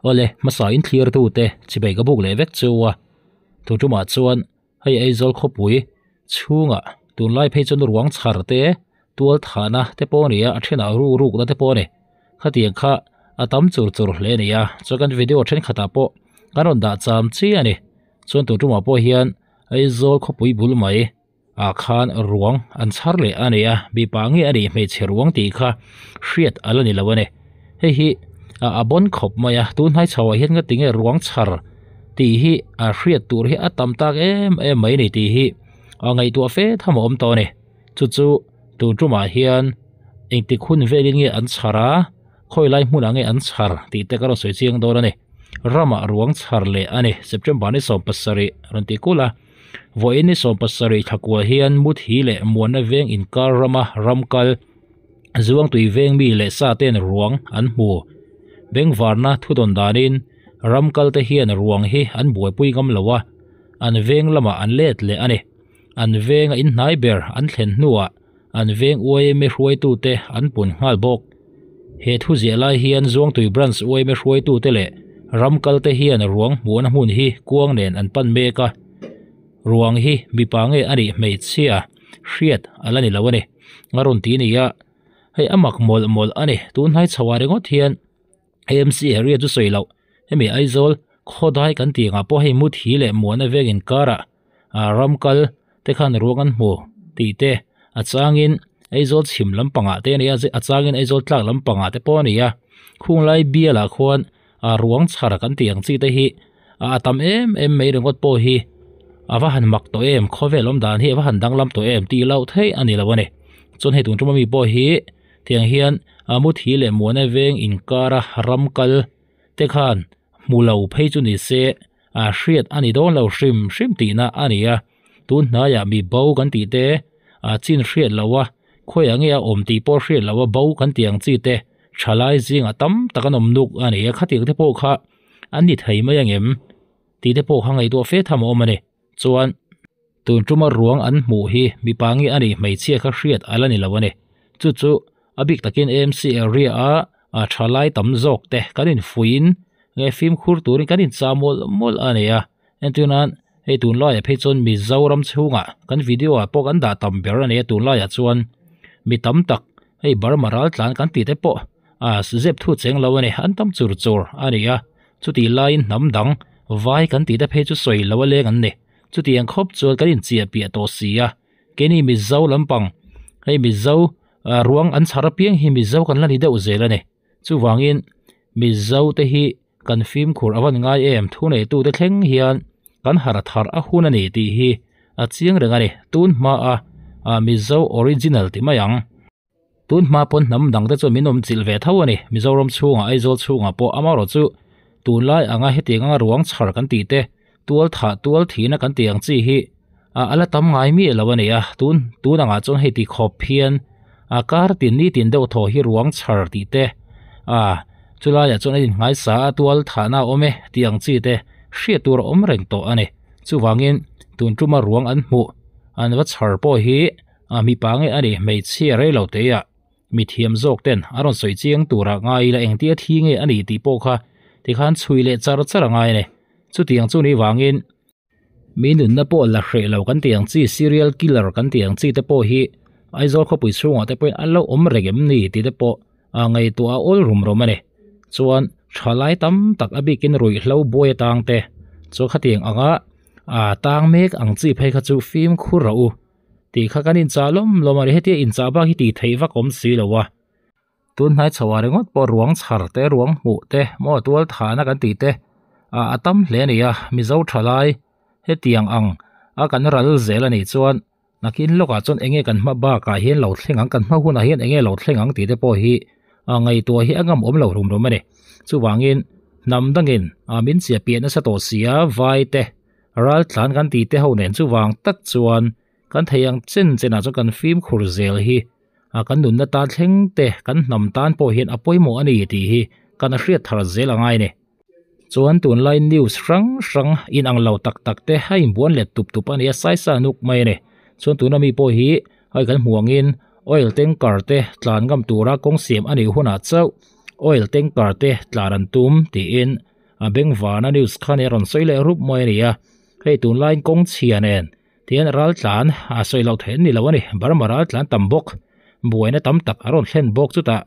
Awle, hmasa in thlir tu te chibai ka buk leh vek chu a. Tun tumah chuan hei Aizawl khawpui chhungah tunlai phei chuan ruang chhar te tual thahna te pawh a ni a, a thenah ruk rukna te pawh a ni. Khatiang kha a tam chur chur hle a ni a, chuan kan video thenkhatah pawh kan rawn dah cham chiah a ni. Chuan tun tumah pawh hian Aizawl khawpui bul mai ah khan ruang an chhar leh a ni a, mipa nge a nih hmeichhe ruang tih kha hriat a la ni lo a ni. Hei hi a bawn khawp mai a, tun hnai chho ah hian nga tinge ruang chhar tih hi a hriat tur hi a tam tak em em mai a ni tih hi a ngaihtuah fe tham a awm tawh a ni. Chu chu tun tumah hian engtik hun velin nge an chhar a, khawi lai hmunah nge an chhar tih te ka rawn sawi chiang dawn a ni. Ramah ruang chhar leh a ni, September ni 17 rawn ti kulh a. Vawiin ni 17 thlakua hian Muthi leh Muana veng inkar rama ramkal Zuangtui veng mi leh sa ten ruang an hmu. Bengvarna thudawn danin ramkal te hian ruang hi an buaipui ngam lo a, an veng lamah an let leh a ni. An venga inhnai ber an thlen hnuah an veng yma hruaitute an pun nghal bawk. He thu ziah lai hian Zuangtui Branch yma hruaitute leh ramkal te hian ruang hmuhna hmun hi kuang nen an pan mek a. Ruang hi mipa nge a nih hmeichhia hriat a la ni lo a ni. A rawn ti ni a, hei a mak mawlh mawlh a ni. Tunhnai chho ah ringawt hian AMC area chu sawi loh hemi Aizawl khawdai kan tih angah pawh hei Muthi leh Muana veng inkarah ah ramkal te khan ruang an hmu tih te a changin Aizawl chhim lampangah te a ni a a changin Aizawl tlak lampangah te pawh a ni a khunglai bialah khuan ah ruang chhar kan tih ang chi te hi a tam em em mai ringawt pawh hi a va han mak tawh em khawvel awm dan hi a va han danglam tawh em tih loh theih a ni lo a ni chuan hei tun tuma mi pawh hi tiang hian a muthi leh muana veng inkara ramkal te khan hmu lo phei chu ni se a hriat a ni dawn lo hrim hrim tihna a ni a tun hnaiah mi bo kan tih te a chin hriat loh a khawiah nge a awm tih pawh hriat loh a bo kan tih ang chi te thalai zingah tam tak an awm nuk a ni a khatiang te pawh kha an ni thei mai angem tih te pawh kha ngaihtuah fe tham a awm a ni chuan tun tuma ruang an hmuh hi mipa nge a nih hmeichhia kha hriat a la ni lo a ni chu chu a bik takin AMC area a a thalai tam zawk te kan infuihin nge fimkhur turin kan inchah mawlh mawlh a ni a entir nan hei tunlaiah phei chuan Mizoram chhungah kan video ah pawh kan dah tam ber a ni a tunlaiah chuan mi tam tak hei Burma ral tlan kan tih te pawh a zep thu cheng lo a ni an tam chur chur a ni a chutih laiin hnam dang vai kan tih te phei chu sawi lo a leng an ni chutiang khawp chuan kan inchiah piah tawh si a keini Mizo lampang hei Mizo ruang an chhar apiang hi Mizo kan la ni deuh zel a ni. Chuvangin Mizo te hi kan fimkhur a van ngai em thuneitute thleng hian kan har thar a hun a ni tih hi a chiang reng a ni. Tun hma a Mizo original ti mai ang. Tun hma pawn hnam dang te chuan min awm chilh ve tho a ni. Mizoram chhungah Aizawl chhungah pawh amaherawh chu tunlai anga hetiang anga ruang chhar kan tih te tual thah tual thihna kan tih ang chi hi a la tam ngai miah lo a ni a tun tun angah chuan hei ti khawp hian a kar tin ni tin deuh thaw hi ruang chhar tih te a chulaiah chuan a innghaisa a tual thahna a awm e tih ang chi te hriat tur a awm reng tawh a ni chuvangin tun tuma ruang an hmuh an va chhar pawh hi a mipa nge a ni hmeichhia rei lo te ah. Mi thiam zawk ten a rawn sawi chiang turah ngai ila engtia thi nge a nih tih pawh kha tikhan chhui leh char char a ngai a ni. Chutiang chu ni vangin mi nunna pawh la hreh lo kan tih ang chi serial killer kan tih ang chi te pawh hi Aizawl khawpui chhungah te pawhin an lo awm reng em ni tih te pawh a ngaihtuah a awl rum rum a ni. Chuan thalai tam tak a bikin ruihhlo buai atang te chu khatiang anga a tang mek ang chi phei kha chu fimkhur rawh u. Tih kha kan inchah lawm lawm a ni hetia inchah bak hi tih theih vak awm si lo a tun hnai chho ah ringawt pawh ruang chhar te ruang hmuh te maw tual thahna kan tih te ah a tam hle a ni a mizo thalai hetiang ang a kan ral zel a nih chuan nakin lawkah chuan eng nge kan hma bakah hian lo thleng ang kan hma hunah hian eng nge lo thleng ang tih te pawh hi a ngaihtuah hi a ngam awm lo rum rum a ni chuvangin hnam dangin ah min chiah piah nasa tawh si a vai te. Ral tlan kan tih te ho nen chuvang tak chuan kan thei ang chen chenah chuan kan fimkhur zel hi a kan nunna tan thleng te kan hnam tan pawh hian a pawimawh a ni tih hi kan hriat thar zel a ngai a ni. Chuan tunlai news hrang hrang inang lo tak tak te a inbuan let tup tup a ni a saisa nuk mai a ni. Chuan tuna mi pawh hi hei kan hmuh angin oil tanker te tlan ngam tura kawng siam a nih hunah chauh oil tanker te tlan an tum tiin. A bengvana news kha nia rawn sawi leh rup mai a ni a, hei tunlaiin kawng chhia nen tihian ral tlan a sawi loh theih an ni lo a ni, Burma ral tlan tam bawk, buaina tam tak a rawn thlen bawk chutah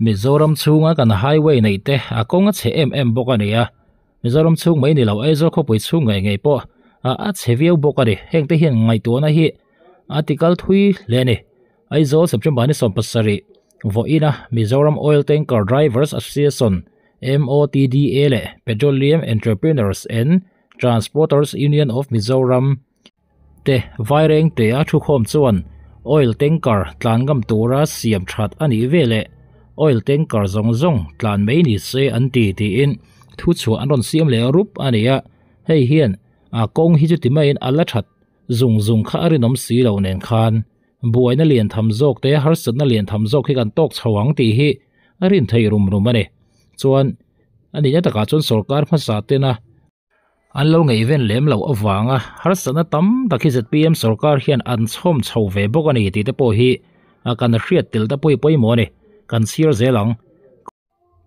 Mizoram chhunga kan highway neih te a kawng a chhe em em bawk a ni a, Mizoram chhung mai ni lo Aizawl khawpui chhung ngei ngei pawh a chhe viau bawk a ni, heng te hian ngaihtuahna hi a ti kal thui hle a ni. Aizawl September ni 17 vawiina Mizoram Oil Tanker Drivers Association, MOTDA, leh Petroleum Entrepreneurs and Transporters Union of Mizoram te Vairengtea thukhawm chuan oil tanker tlan ngam tura siam that a nih veleh oil tanker zawng zawng tlan mai ni se an ti tiin thuchhuah an rawn siam leh rup a ni a, hei hian a kawng hi chuti maiin a la that zung zung kha a rinawm si lo nen khan buaina lian tham zawk te harsatna lian tham zawk hi kan tawk chho ang tih hi a rin thei rum rum a ni. Chuan a nihna takah chuan sorkar hmasa tena an lo ngaihven lem loh avanga harsatna tam tak hi zpm sorkar hian an chhawm chho ve bawk a ni tih te pawh hi kan hriat tel ta pawi pawimawh a ni. Kan chhiar zel ang.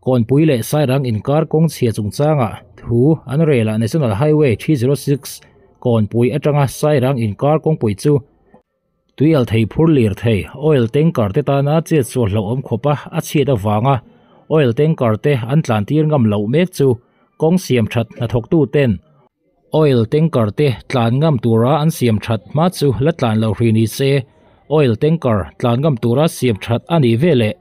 Kawnpui leh Sairang inkar kawng chhia chungchangah thu an relah National Highway 306 Kawnpui atanga Sairang inkar kawngpui chu tuial thei phur lir thei oil tanker te tana chet sual hlauhawm khawpa a chhiat avanga oil tanker te an tlan tir ngam loh mek chu kawng siam that hnathawktu ten oil tanker te tlan ngam tura an siam that hma chu la tlan lo hri ni se oil tanker tlan ngam tura siam that a nih veleh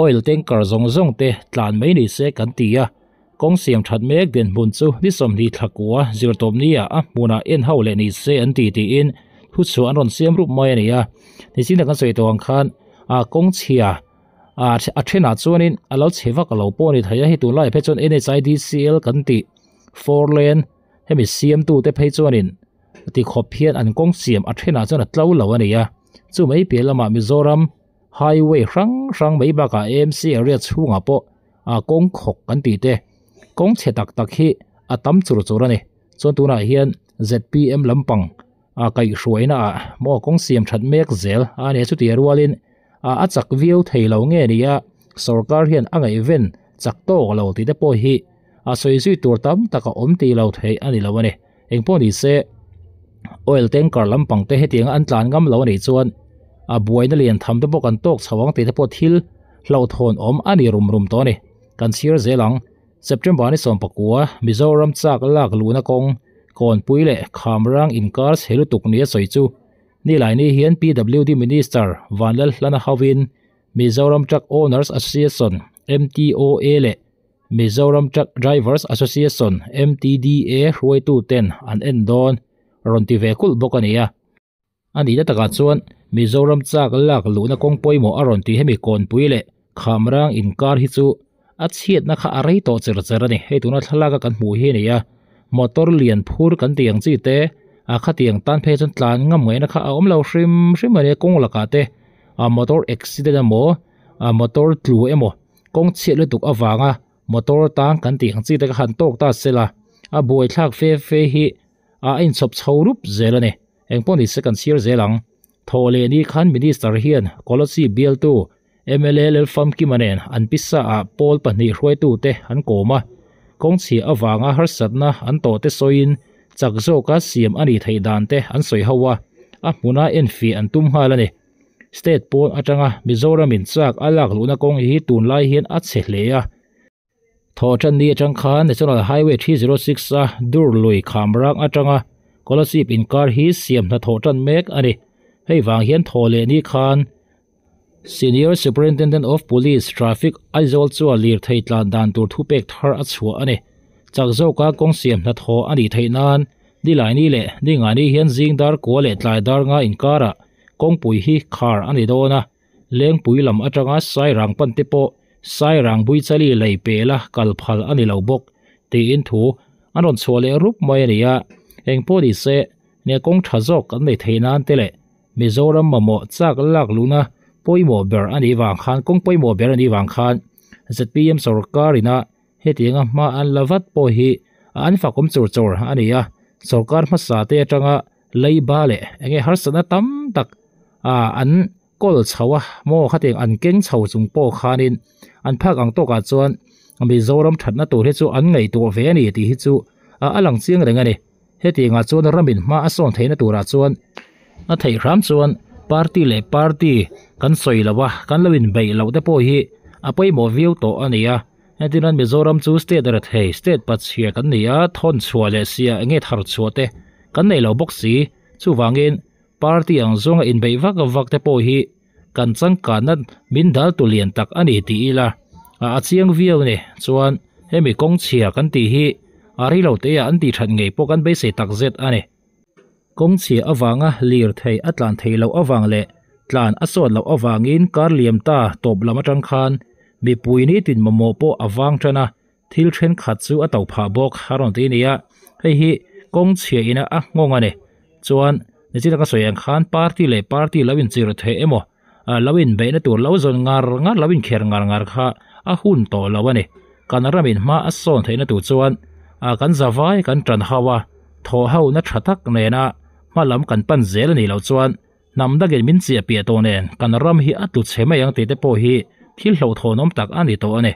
oil tanker zawng zawng te tlan mai ni se kan ti a. Kawng siam that mek dinhmun chu ni 20 thlakua zirtawpnia a hmunah en ho leh ni se an ti tiin thuchhuah an rawn siam rup mai a ni a. Nichin a kan sawi tawh ang khan a kawng chhia a a thenah chuanin a lo chhe vak lo pawh a ni thei a, hei tunlaiah phei chuan NHIDCL kan tih four lane hemi siamtute phei chuanin tikhawp hian an kawng siam a thenah chuan a tlo lo a ni a. Chu mai piah lamah Mizoram highway hrang hrang mai bakah AMC area chhungah pawh a kawng khawk kan tih te kawng chhe tak tak hi a tam chur chur a ni chuan tunah hian zpm lampang a kaihhruaina ah maw kawng siam that mek zel a ni a chuti rualin a a chak viau thei lo nge ni a sorkar hian a ngaihven chak tawk lo tih te pawh hi a sawi zui tur tam tak a awm tih lo theih a ni lo a ni engpawh ni se oil tanker lampang te hetianga an tlan ngam lo a nih chuan a buaina lian tham te pawh kan tawk chho ang tih te pawh thil hlauhthawn awm a ni rum rum tawh a ni. Kan chhir zel ang. September ni 19 Mizoram chak lak luhna kawng Kawnpui leh Khamrang inkar chhe lutuk nia sawi chu Nilaini hian PWD Minister Vanlalhlana hovin Mizoram Truck Owners Association, MTOA, leh Mizoram Truck Drivers Association, MTDA, hruaituten an en dawn rawn ti ve kulh bawk a ni a. A nihna takah chuan Mizoram chak lak luhna kawng pawimawh a rawn ti hemi Kawnpui leh Khamrang inkar hi chu a chhiatna kha a rei tawh cher cher a ni. Hei tuna thlalaka kan hmuh hi a ni a, motor lian phur kan tih ang chi te a khatiang tan phei chuan tlan ngam ngaihna kha a awm lo hrim hrim a ni a, kawng lakah te a motor accident emaw a motor tlu emaw kawng chhiat lutuk avanga motor tang kan tih ang chi te kha han tawk ta se la, a buaithlak fe fe hi a inchhawp chho rup zel a ni. Engpawh ni se kan chhiar zel ang. Thawh leh ni khan Minister hian Kolasib bialtu mla Lalfamkima nen an pisa ah pawl pahnih hruaitute an kawm a, kawngchhia avanga harsatna an tawhte sawiin chak zawka siam a nih theih dan te an sawi ho a, a hmuna enfiah an tum nghal a ni. State pawn atanga Mizoramin chak a lak luhna kawng hi tunlai hian a chhe hle a. Thawhṭan ni aṭang khan National Highway 306 a dur lui Khamrang aṭanga Kolasib inkar hi siam hna thawhṭan mek a ni. Hei vang hian thaw leh ni khan Senior Superintendent of Police, Traffic, Aizawl chuan lirthei tlan dan tur thupek thar a chhuah a ni. Chak zawka kawng siam hna thaw a nih theih nan Nilaini leh Ningani hian zing dar kua leh tlai dar nga inkarah kawngpui hi khar a ni dawn a. Lengpui lam atanga Sairang pan te pawh Sairang Buichali lei pela kal phal a ni lo bawk tiin thu an rawn chhuah leh rup mai a ni a. Engpawh ni se, nia kawng tha zawk kan nei thei nan te leh Mizoram mamawh chak lak luhna pawimawh ber a nih vang khan kawng pawimawh ber a nih vang khan zpm sorkar ina hetianga hma an la vat pawh hi an fakawm chur chur a ni a. Sorkar hmasa te atanga leiba leh enge harsatna tam tak an kawl chho a maw khatiang an keng chho chung pawh khanin an phak ang tawkah chuan Mizoram thatna tur hi chu an ngaihtuah ve a ni tih hi chu a lang chiang reng a ni. Hetiangah chuan ramin hma a sawn theihna turah chuan a theih hram chuan party leh party kan sawi lo a, kan lo inbeih loh te pawh hi a pawimawh viau tawh a ni a. Hetinan Mizoram chu state rethei, state pachhia kan ni a, thawn chhuah leh sia enge thar chhuah te kan nei lo bawk si. Chuvangin party ang zawnga inbeih vak vak te pawh hi kan changkanna min dal tu lian tak a ni tih ila a chiang viau a ni. Chuan hemi kawng chhia kan tih hi a rei lo te ah an tih that ngei pawh kan beisei tak zet a ni. Kawng chhia avanga lir thei a tlan theih loh avang leh tlan a sawt loh avangin kar liam ta tawp lam atang khan mipui nitin mamawh pawh a vang tan a, thil thenkhat chu a to phah bawk a rawn ti a ni a, hei hi kawng chhia ina a nghawng a ni. Chuan nichina ka sawi ang khan party leh party lo inchirh theih emaw ah lo inbeihna tur lo zawn ngar ngar lo inkher ngar ngar kha a hun tawh lo a ni. Kan ramin hma a sawn theihna tur chuan ah kan zavai kan tan ho a, thawh ho na tha tak nena hma lam kan pan zel a nih loh chuan hnam dangin min chiah piah tawh nen kan ram hi a tlu chhe mai ang tih te pawh hi thil hlauhthawnawm tak a ni tawh a ni.